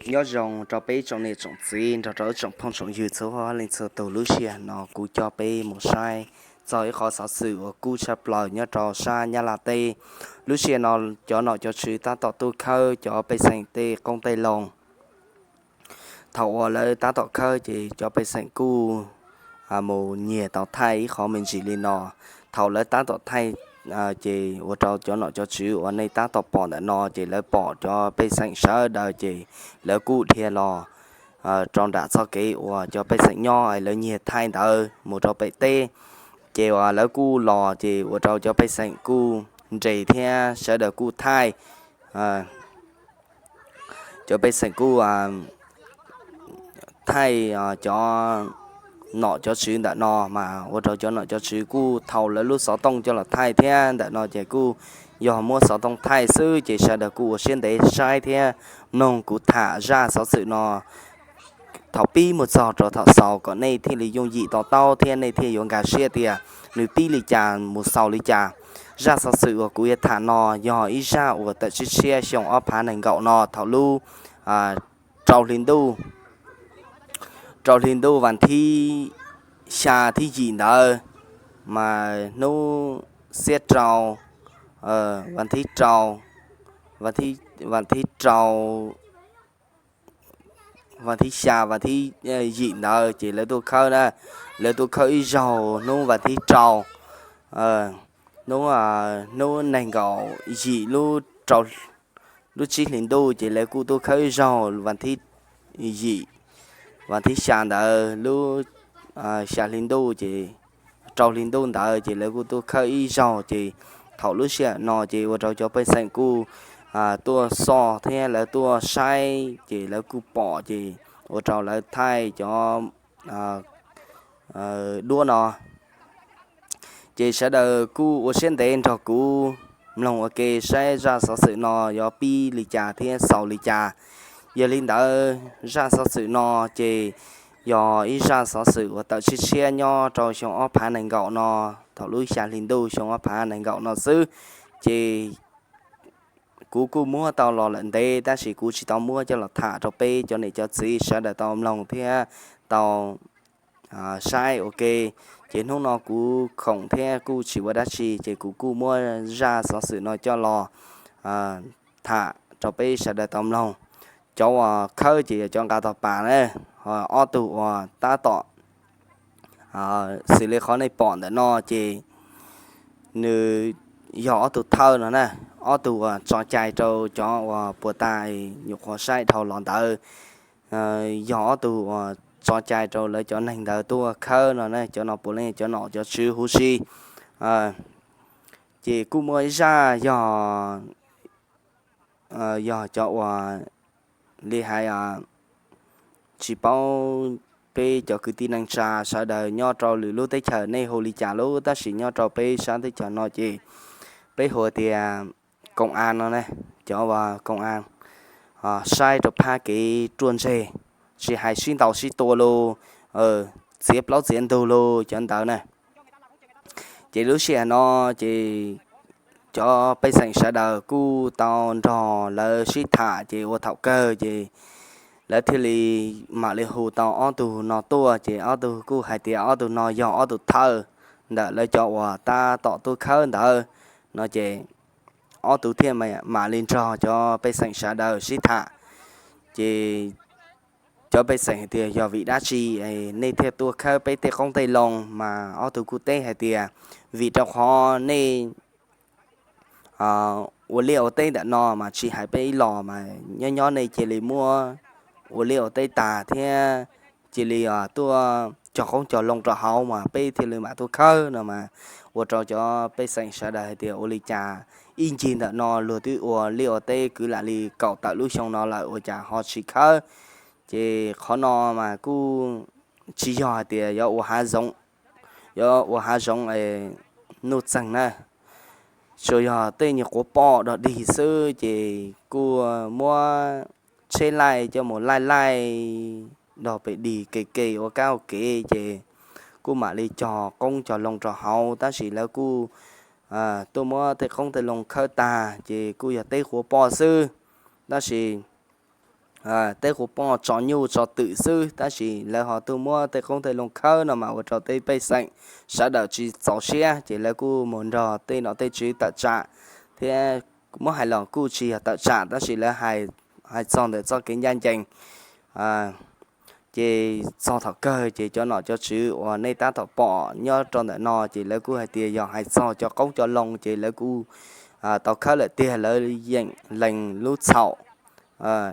Nyob zoo rau peb tsoom niam tsoom txiv nrog rau ib tsoom phooj tsoom ywg txhua leej txhua tus. Lub sij hawm no kuv coj peb mus saib txog ib qhov xov xwm uas kub tshaj plaws nyob rau sab Nyab Laj teb. Lub sij hawm no cov nom cov tswv tab tom tuaj khawb cov pej xeem tej qoob tej loo. Thaum uas lawv tab tom khawb ces cov pej xeem kuj mus nyiag tau thaij ib qhov me ntsis li no. Thaum lawv tab tom thaij ces ua rau cov nom cov tswv uas nej tab tom pom ntawm no ces lawv pom cov pej xeem sawv daws ces lawv kuj dhia los rau nram txoj kev uas cov pej xeem nyob es lawv nyiag thaij ntawd mus rau pem teb. Ces uas lawv kuj los ces ua rau cov pej xeem kuj nres thiab sawv daws kuj thaij. Cov pej xeem kuj thaij cov nom cov tswv ntawm no mas ua rau cov nom cov tswv kuj thau lawv lub xov tooj coj los thaij thiab. Ntawm no ces kuj yog muab xov tooj thaij xwb ces sawv daws kuj ua siab ntev saib thiab mloog kuv tham zaj xov xwm no thaum pib mus txog rau thaum xaus kom nej thiaj li yooj yim to taub thiab nej thiaj yuav nkag siab tias nws pib li cas mus xaus li cas. Zaj xov xwm uas kuv yuav tham no yog ib zaj uas tawm tshiab tshiab xyoo ob phav nees nkaum no thaum lub rau hli ntuj, rau hli ntuj vas thib xya thib yim ntawd, mas hnub xiab rau, vas thib rau, vas thib rau, vas thib xya, vas thib yim ntawd ces lawv tuaj khawb na, lawv tuaj khawb ib zaug hnub vas thib rau, hnub, hnub nees nkaum yim lub, lub tsib hli ntuj ces lawv kuj tuaj khawb ib zaug vas thib yim, vas thib xya ntawd lub xya hli ntuj ces rau hli ntuj ntawd ces lawv kuj tuaj khawb ib zaug ces thaum lub sij hawm no ces ua rau cov pej xeem kuj tuaj xoj thiab lawv tuaj saib ces lawv kuj pom ces ua rau lawv thaij cov duab no. Ces sawv daws kuj ua siab ntev nrog kuv mloog ua ke saib zaj xov xwm no yuav pib li cas thiab xaus li cas. Yog li ntawd zaj xov xwm no ces yog ib zaj xov xwm uas tawm tshiab tshiab nyob rau xyoo ob phav nees nkaum no, thaum lub xya hli ntuj xyoo ob phav nees nkaum no xwb. Ces kuv kuj muab tau los lawm ntev tab sis kuv tsis tau muab coj los tham rau peb cov niam cov txiv sawv daws tau mloog thiab tau saib ua ke. Ces hnub no kuv khoom thiab kuj tsis ua dab tsi ces kuv kuj muab zaj xov xwm no coj los tham rau peb sawv daws tau mloog. Cov uas khawb ces yog cov nqa tog pas na, ob tug uas tab tom xws li qhov nej pom ntawm no ces nws yog ob tug thawj no na, ob tug uas tso cai rau cov uas puas tas nyuam qhuav saib dhau los ntawd, yog ob tug uas tso cai rau lawv cov neeg ntawd tuaj khawb no na, cov no puav leej cov nom cov tswv huv si. Ces kuj muaj ib zaj yog, yog cov uas li hais tsis paub peb cov kwv tij neej tsa sawv daws nyob rau lwm lub teb chaws nej hu li cas lub, tab sis nyob rau peb sab teb chaws no ces peb hu tias koom a no ne, cov uas koom a saib rau phab kev ruaj ntseg, tsis hais sib ntaus sib tua los, txiav plaub txiav ntug los cov ntawd na. Ces lub sij hawm no ces cov pej xeem sawv daws kuj tau nrog lawv sib tham ces ua thaum kawg ces lawv thiaj li mam li hu tau ob tug no tuaj ces ob tug kuj hais tias ob tug no yog ob tug thawj ntawm lawv cov uas tab tom tuaj khawb ntawd no ces ob tug thiaj mam li nrog cov pej xeem sawv daws sib tham. Ces cov pej xeem hais tias yog vim dab tsi nej thiaj tuaj khawb peb tej qoob tej loo, mas ob tug kuj teb hais tias vim rau qhov nej ua liaj ua teb ntawm no mas tsis hais peb ib los mas nyob nyob nej cia li muab ua liaj ua teb tas thiab cia li tuaj cog qoob cog loo rau hauv mas peb thiaj li mam tuaj khawb no mas ua rau cov pej xeem sawv daws hais tias ua li cas ib ncig ntawm no luag twb ua liaj ua teb kwv lam li kaum tawm lub xyoo no lawm ua cas ho tsis khawb. Ces qhov no mas kuj tsis yog hais tias yuav ua hav zoov, yuav ua hav zoov nuj txeeg na, tsuas yog tej nyuag quav poj dog dig xwb ces kuj muab tsheb laij coj mus laij laij dog pem dig ke ke ua kab ua kev ces kuj mam li cog qoob cog loo rau hauv tab sis lawv kuj tuaj muab tej qoob tej loo khawb tag ces kuj yog teb quav poj xwb. Tab sis tej quv poj tso nyuj tso twm xwb, tab sis lawv ho tuaj muab tej qoob tej loo khawb no mas ua rau tej pej xeem sawv daws tsis txaus siab, ces lawv kuj mus nrog tej nom tej tswv tawm tsam thiab. Muab hais los kuj tsis yog tawm tsam, tab sis lawv hais txog ntawm txoj kev ncaj ncees. Ces txog thaum kawg ces cov nom cov tswv uas nej tab tom pom nyob rau ntawm no ces lawv kuj hais tias yog hais txog cov qoob cov loo ces lawv kuj tau khawb lawm tiag, lawv yeem lees lub txhaum.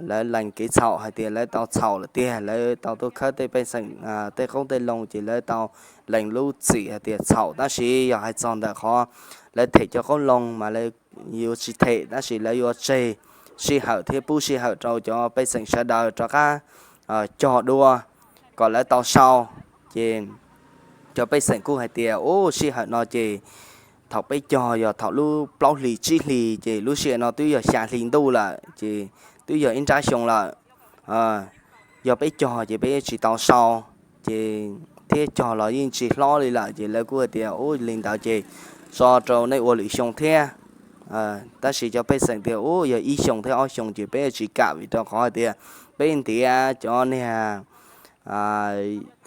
Lawv lees kev txhaum hais tias lawv tau txhaum lawm tiag, lawv tau tuaj khawb tej pej xeem tej qoob tej loo ces lawv tau lees lub txim hais tias txhaum, tab sis yog hais txog ntawm qhov lawv them cov qoob loo mas lawv yuav tsis them, tab sis lawv yuav tseg sij hawm thiab pub sij hawm rau cov pej xeem sawv daws rov qab cog dua kom lawv tau sau. Ces cov pej xeem kuj hais tias, ub, sij hawm no ces thaum peb cog yog thaum lub plaub hlis tsib hlis, ces lub sij hawm no twb yog xya hli ntuj lawm, ces twb yog ib nrab xyoo lawm. Yog peb cog ces peb tsis tau sau, ces thiab cog los yeej tsis hlob li lawm, ces lawv kuj hais tias, ub, li ntawd ces tso rau nej ua lwm xyoo thiab. Tab sis cov pej xeem tias, ub, yog ib xyoo thiab ob xyoo ces peb tsis kam, vim rau qhov hais tias peb ntiav cov niag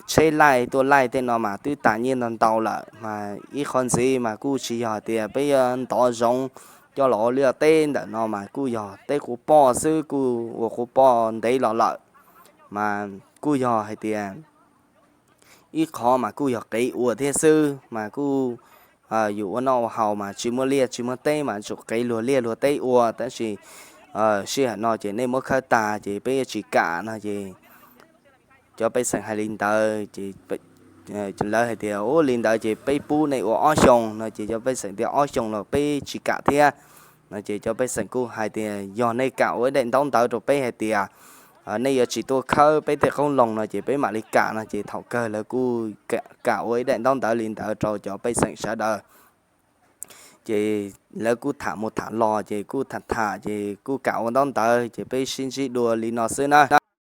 tsheb laij tuaj laij tej no mas twb tas nyiaj ntau ntau lawm, mas ib qhov ntxiv mas kuj tsis yog hais tias peb yuav ntov zoov coj los ua liaj teb ntawm no, mas kuj yog teb quv poj xwb, kuj ua quv poj ntev los lawm, mas kuj yog hais tias ib qhov mas kuj yog kev ua thiab xwb, mas kuj yus ua noj ua haus mas tsis muaj liaj tsis muaj teb mas tsum kev luag liaj luag teb ua, tab sis sij hawm no ces nej muab khawb tas ces peb yuav tsis kam no ces cov pej xeem hais li ntawd ces lawv hais tias, ub, li ntawd ces peb pub nej ua ob xyoo no, ces cov pej xeem tias ob xyoo los peb tsis kam thiab no, ces cov pej xeem kuj hais tias yog nej kam ua ib daim ntaub ntawv rau peb hais tias nej yuav tsis tuaj khawb peb tej qoob loo no ces peb mam li kam no, ces thaum kawg lawv kuj kam ua ib daim ntaub ntawv li ntawd rau cov pej xeem sawv daws. Ces lawv kuj tham mus tham los ces kuj tham tham ces kuj kam ua ntaub ntawv, ces peb sib ntsib dua li no xwb na.